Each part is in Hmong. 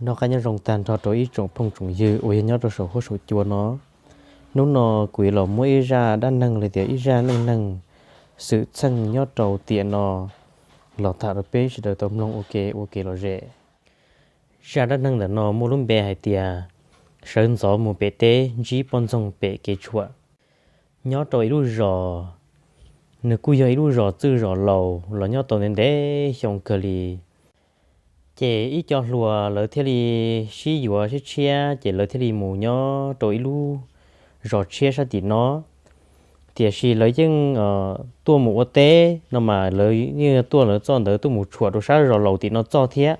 Noj qab nyob zoo tag nrho rau ib tsoom phooj tsoom ywg uas yog nyob rau saum huab saum cua no. Hnub no kuv yuav los muab ib zaj dab neeg los tias ib zaj neej neeg xwm txheej nyob rau tiam no los tham rau peb sawv daws tau mloog ua ke ua kev lom zem. Zaj dab neeg ntawm no muaj lub npe hais tias sawv ntxov mus pem teb ntsib poj ntxoog pem kev tshuam. Nyob rau ib lub zos, nws kuj yog ib lub zos txwj zos laus los nyob tau ntev ntev xyoo kawg li. Ces ib co hluas lawv thiaj li sib yuav sib tshiab ces lawv thiaj li mus nyob rau ib lub zos tshiab sab tim no. Tiam sis lawv yeej tuaj mus ua teb no mas lawv yeej tuaj lawv txoj ntawd tuaj mus tshuam rau sab zos laus tim no txoj thiab.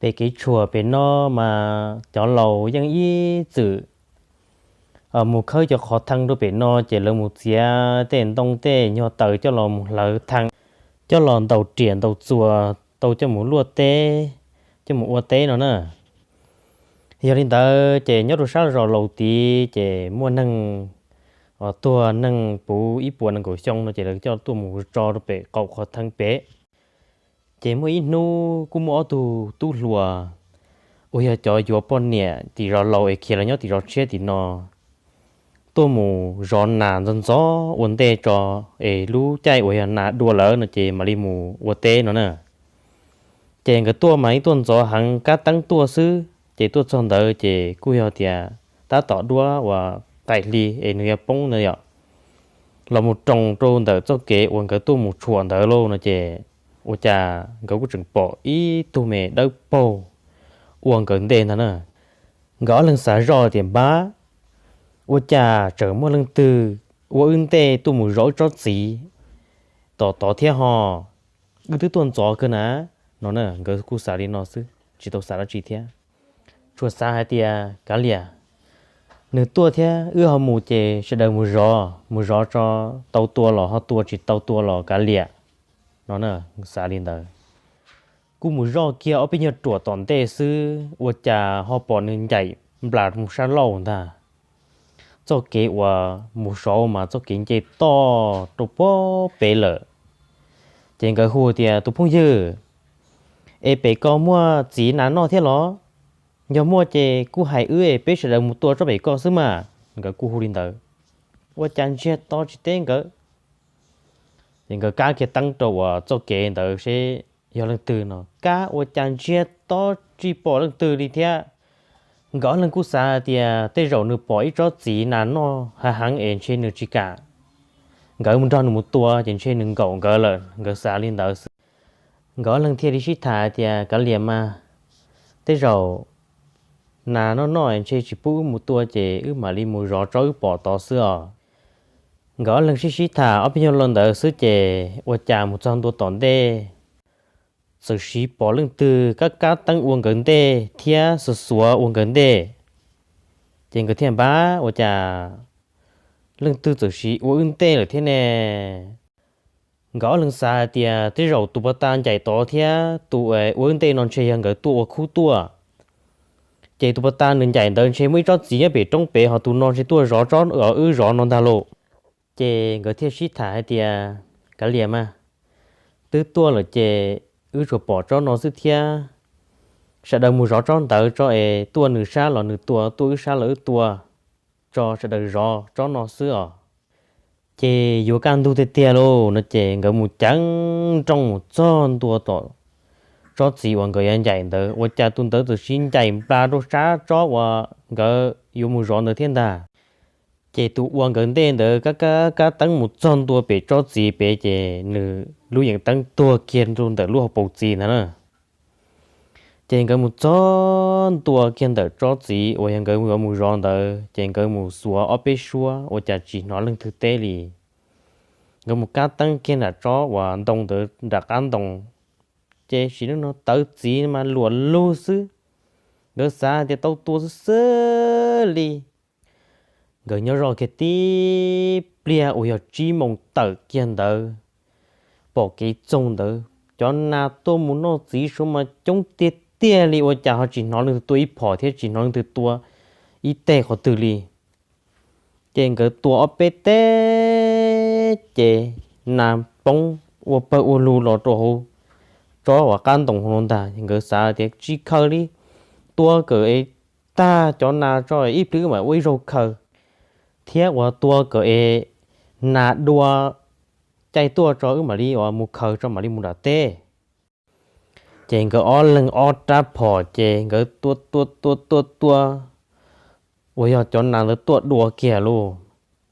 Pem kev tshuam pem no mas cov laus yeej ib txwm mus khawb cov qhov thee rau pem no ces lawv mus txiav tej ntoo tej nyuag taws coj los mus hlawv thee, coj los ntaus riam ntaus txuas tau coj mus luaj teb, coj mus ua teb no na. Yog li ntawd ces nyob rau sab zos laus tid ces muaj neeg tuag neeg puv ib puas nees nkaum xyoo no ces lawv coj tuaj mus tso rau pem qaum qhov thee pem. Ces muaj ib hnub kuj muaj ob tug tub hluas uas yog cov yuav poj niam tim zos laus es khiav los nyob tim zos tshiab tim no tuaj mus zov nas ntxov ntxov ua ntej tso es lub caij uas yog nas dua lawm no ces mam li mus ua teb no na. Ces nkawd tuaj mas ib tuaj ntxov heev kab teeb tuaj xwb ces tuaj txog ntawd ces kuj yog tias tab tom duab uas qaim hli es nws yuav poob ntawd yom, los mus roos rau ntawm txoj kev uas nkawd tuaj mus tshuam ntawd lauj no ces ua cas nkawd kuj tseem pom ib tug me dawb paug ua nkawd ntej ntag na. Nkawd ob leeg xav zoj tias npab, ua cas tseem muaj leej twg ua wb ntej tuaj mus zov wb tsob txiv tom tod thiab ho, wb twb tuaj ntxov kawg na no na. Nkawd kuj xav li no xwb tsis tau xav dab tsi thiab, tsuas xav hais tias kav liam, nws tuaj thiab wb ho mus ces sawv daws mus zov mus zov tso, tau tua los ho tua tsis tau tua los kav liam no na. Xav li ntawd, kuj mus zoj kiag ob peb nyuag ruam tom ntej xwb ua cas ho pom nws ncaim nplas mus sab laug ntag. Txoj kev uas mus saud mas txoj kev nce toj rau pob pem lawm. Ces nkawd hu tias tus phooj ywg, es pem ko muaj txiv nas noj thiab los? Yog muaj ces kuj hais wb es peb sawv daws mus tua tsob pem ko xwb mas. Nkawd kuj hu li ntawd, ua cas ntsiag to tsis teb nkawd. Ces nkawd kab kiag teeb rau uas txoj kev ntawd seb yog leej twg no, kab ua cas ntsiag to tsis pom leej twg li thiab. Nkawd ob leeg kuj xav hais tias tej zaum nws pom ib tsob txiv nas noj hav heev es ntshe nws tsis kam nkawd mus nrog nws mus tua ces ntshe nws nkaum nkawd lawm, nkawd xav li ntawd xwb. Nkawd ob leeg thiaj li sib tham hais tias kav liam mas, tej zaum nas noj noj ntshe tsis pub wb mus tua ces wb mam li mus zov tsob wb pom tod xwb os. Nkawd ob leeg sib sib tham ob peb nyuag lo ntawd xwb ces ua cas mus txog ntua tom ntej, txawm siv pom leej twg kab kab teeb ua nkawd ntej thiab xuav xuav ua nkawd ntej. Ces nkawd thiaj npab ua cas leej twg txawm siv ua wb ntej lawm thiab ne. Nkawd ob leeg xav hais tias tej zaum tus puag ta ncaim tod thiab tus ua wb ntej no ntshe yog nkawd tuaj ua khub tuaj. Ces tus puag ta nws ncaim ntawd ntshe muaj ib tsob txiv nyob pem roob pem ho tus no ntshe tuaj zov tsob wb zov no ntag lauj. Ces nkawd thiaj sib tham hais tias kav liam mas, twb tuaj lawm ces wb tsuas pom tsob no xwb thiab, sawv daws mus zov tsob ntawd tso es tuaj nws sab los nws tua, tuaj wb sab los wb tua, tso sawv daws zov tsob no xwb os. Ces yuav kaj ntug tiag tiag lauj no ces nkawd mus ceev nrooj mus txog ntua tom tsob txiv uas nkawd yuav ncaim ntawd ua cas tus ntawd txawm siv ncaim nplas rau sab tsob uas nkawd yuav mus zov ntawd thiab ntag. Ces tus ua nkawd ntej ntawd kab kab kab teeb mus txog ntua pem tsob txiv pem ces nws lub yeem teeb tuag kiag rau ntawm lub hauv paus txiv ntawd na. Ces nkawd mus txog ntua kiag ntawm tsob txiv uas yog nkawd yuav mus zov ntawd ces nkawd mus xuav ob peb suab ua cas tsis hnov leej twg teb li. Nkawd mus kab teeb kiag nram tsob uas ntoo ntawd nram qab ntoo, ces sim neej no tawv txiv mas luam lug xwb. Nkawd xav tias tau tua xwb xwb li. Nkawd nyob zoj kiag tib pliag uas yog tsib moos tawm kiag ntawd, pom kev txoog ntawd cov nas tuaj mus noj txiv suav mas coob tiag tiag li ua cas ho tsis hnov leej twg tua ib phom thiab tsis hnov leej twg tua ib teg qhov twg li. Ces nkawd tua ob peb teg ces nas poob ua pawg ua lug los rau hauv tsob uas qab ntoo hauv no ntag. Nkawd xav tias tsis khaws li, tua kawm es tag cov nas tso ib pliag wb mam ua ib zaug khaws, thiab ua tua kawm es nas dua caij tuaj tso wb mam li ua mus khaws tso mam li mus nram teb. Ces nkawd ob leeg ob rab phom ces nkawd tua tua tua tua tua, uas yog cov nas ntawd tuaj dua kiag lauj.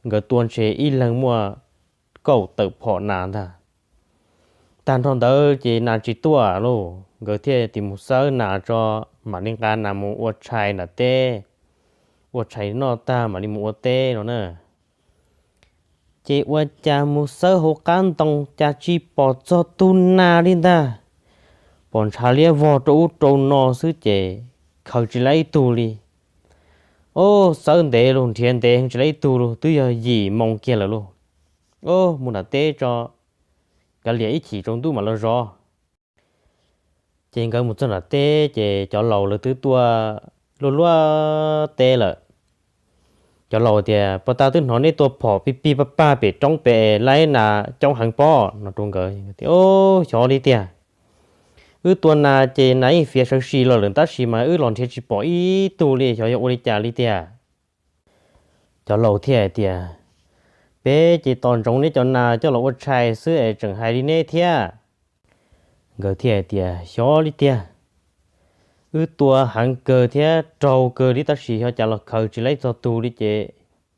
Nkawd tua ntshe ib leeg muaj kaum tawm phom nas ntag. Tag nrho ntawd ces nas tsis tuaj lauj, nkawd thiaj mus xawb nas tso mam li nqa nas mus ua tshais nram teb, ua tshais noj tag mam li mus ua teb no na. Ces ua cas mus xawb hauv qab ntoo cas tsis pom txog tug nas li ntag. Pom ntshav liab vog rau ub rau no xwb ces khaws tsis laib ib tug li. Ob, xawb ntev los nrhiav ntev tsis laib ib tug los twb yog yim moo kiag lawm lauj. Ob, mus nram teb tso, kav liam ib chim tsaus ntuj mam los zov. Ces nkawd mus txog nram teb ces cov laus lawv twb tuaj luaj luaj teb lawm. Cov laus tias, Pog tas twb hnov neb tua phom pig pig pag pag pem roob pem laib nas coob heev pob, no rau nkawd. Ob, xyov li tiag. Wb tua nas ces nas yeej fiav sawv si los lawm tab sis mas wb los nrhiav tsis pom ib tug li, xyov yog ua li cas li tiag. Cov laus thiaj hais tias, Peb ces tos ntsoov neb cov nas coj los ua tshais xwb es tseem hais li neb thiab. Nkawd thiaj hais tias, Xyov li tiag. Wb tua heev kawg thiab raug kawg li tab sis xyov cas los khaws tsis laib txog tug li ces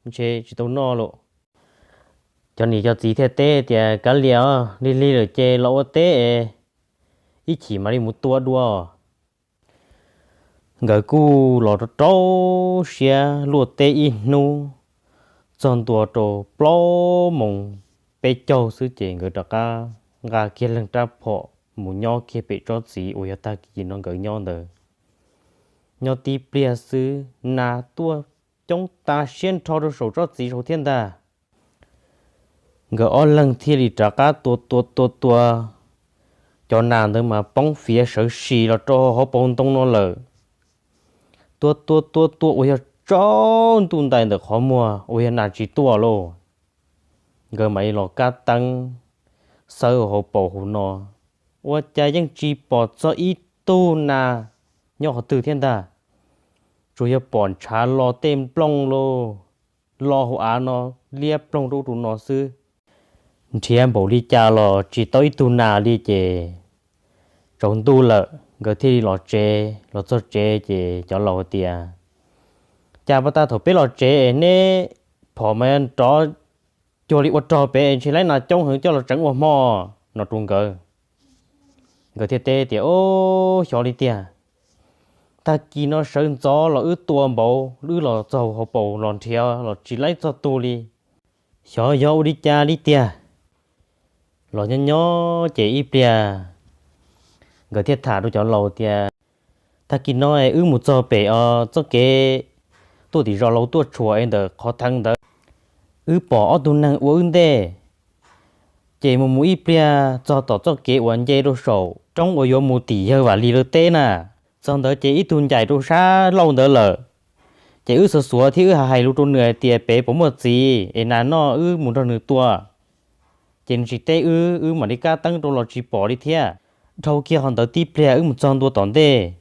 ntshe tsis tau noj lauj. Cov niam cov txiv thiaj teb tias, Kav liam, lig lig lawm ces los ua teb es ib chim mam li mus tua dua. Nkawd kuj los rau rau siab luaj teb ib hnub, txog ntua rau plaub moos peb caug xwb ces nkawd rov qab nqa kiag leej rab phom mus nyob kiag pem tsob txiv uas yog tag kis no nkawd nyob ntawd. Nyob tib pliag xwb nas tuaj coob tas siab nrho rau saum tsob txiv saud thiab ntag. Nkawd ob leeg thiaj li rov qab tua tua tua tua, cov nas ntawd mas poob fiav sawv si los rau hauv paus ntoo no lawm. Tua tua tua tua uas yog tsaus ntuj ntais ntawm qhov muag uas yog nas tsis tuaj lauj. Nkawd mam li los kab teeb xawb hauv paus hauv no, ua cas yeej tsis pom txog ib tug nas nyob qhov twg thiab ntag. Tsuas yog pom ntshav los tej nplooj lauj, los hauv av no liab ploog rau ub rau no xwb. Nrhiav npaum li cas los tsis tau ib tug nas li ces tsaus ntuj lawm nkawd thiaj li los tsev. Los txog tsev ces cov laus tias, Cas pog tas thaum peb los tsev es neb phom mas rov cuag li ua rog pem es ntshe laib nas coob heev coj los tseev ua hmo, no rau nkawd. Nkawd thiaj teb tias, Ob, xyov li tiag. Tag kis no sawv ntxov los wb tua npaum wb los txog hauv paus los nrhiav los tsis laib txog tug li. Xyov yog ua li cas li tiag. Los nyob nyob ces ib pliag nkawd thiaj tham rau cov laus tias, Tag kis no wb mus txog pem os txoj kev tuaj tim zos laus tuaj tshuam es ntawm qhov theev ntawd, wb pom ob tug neeg ua wb ntej. Ces mus mus ib pliag txog tom txoj kev uas nce rau saum roob uas yuav mus tim yawg Vam Lis lawv teb na. Txog ntawd ces ib tug ncaim rau sab laug ntawd lawm. Ces wb xuav xuav thiab wb hais hais lus rau nws hais tias pem puas muaj txiv es nas noj wb mus nrog nws tua. Ces nws tsis teb wb, wb mam li kab teeb rau los tsis pom li thiab. Dhau kiag qhov ntawd tib pliag wb mus txog ntua tom ntej,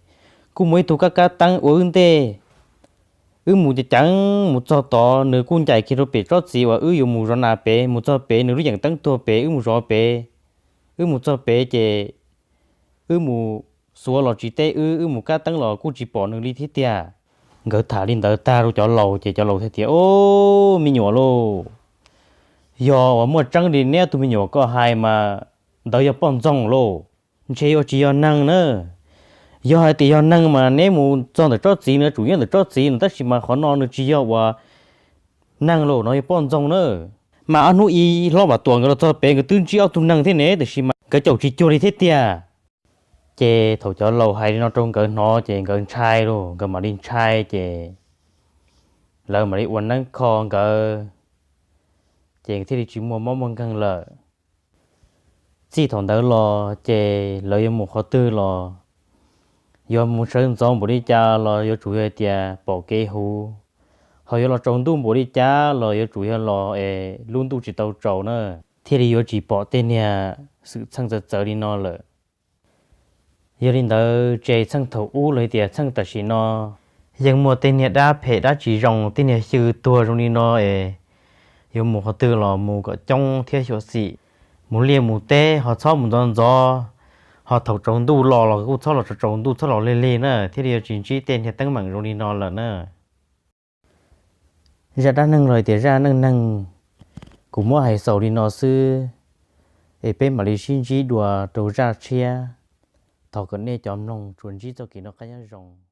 kuj muaj ib tug kab kab teeb ua wb ntej. Wb mus ceev ceev mus txog tod nws kuj ncaim kiag rau pem tsob txiv uas wb yuav mus zov nas pem, mus txog pem nws lub yeem teeb tuag pem wb mus zov pem. Wb mus txog pem ces wb mus xuav los tsis teb wb, wb mus kab teeb los kuj tsis pom nws li thiab tiag. Nkawd tham li ntawd tag rau cov laus ces cov laus thiaj tias, Ob, me nyuam lauj, yog uas muaj tseeb li neb ob tug me nyuam koj hais mas ntawd yog poj ntxoog lauj, ntshe yuav tsis yog neeg na. Yog hais tias yog neeg mas neb mus txog ntawm tsob txiv no tsum nyob ntawm tsob txiv no, tab sis mas qhov no nws tsis yog uas neeg lauj, no yog poj ntxoog na. Mas ob hnub ib hlob Vam Tuam nkawd los txog pem nkawd twb ntsib ob tug neeg thiab ne, tiam sis mas nkawd caum tsis cuag li thiab tiag. Ces thaum cov laus hais li no rau nkawd hnov ces nkawd ntshai lauj, nkawd mam li ntshai ces lawv mam li ua neeb kho nkawd, ces thiaj li tsis muaj mob muaj nkeeg lawm. Txij thaum ntawd los ces lawv yuav mus qhov twg los, yuav mus sawv ntxov npaum li cas los yuav tsum yog hais tias pom kev huv, ho yuav los tsaus ntuj npaum li cas los yuav tsum yog los es lub ntuj tsis tau tsaus na, thiaj li yuav tsis pom tej niag xwm txheej txawv txawv li no lawm. Yog li ntawd ces txheej thaum ub los tias txheej tam sim no yeej muaj tej niag dab phem dab tsis zoo, tej niag xyw tuag zoo li no es yuav mus qhov twg los mus kom coob thiab xyuam xim, mus liaj mus teb ho txhob mus ntxov ntxov, ho thaum tsaus ntuj los los kuj txhob los tsaus ntuj, txhob los lig lig na, thiaj li yuav tsis ntsib tej niag teeb meem zoo li no lawm na. Zaj dab neeg los tias zaj neej neeg kuv muab hais xaus li no xwb, es peb mam li sib ntsib dua rau zaj tshiab. Thov kom nej cov mloog tsuas ntsib txoj kev noj qab nyob zoo.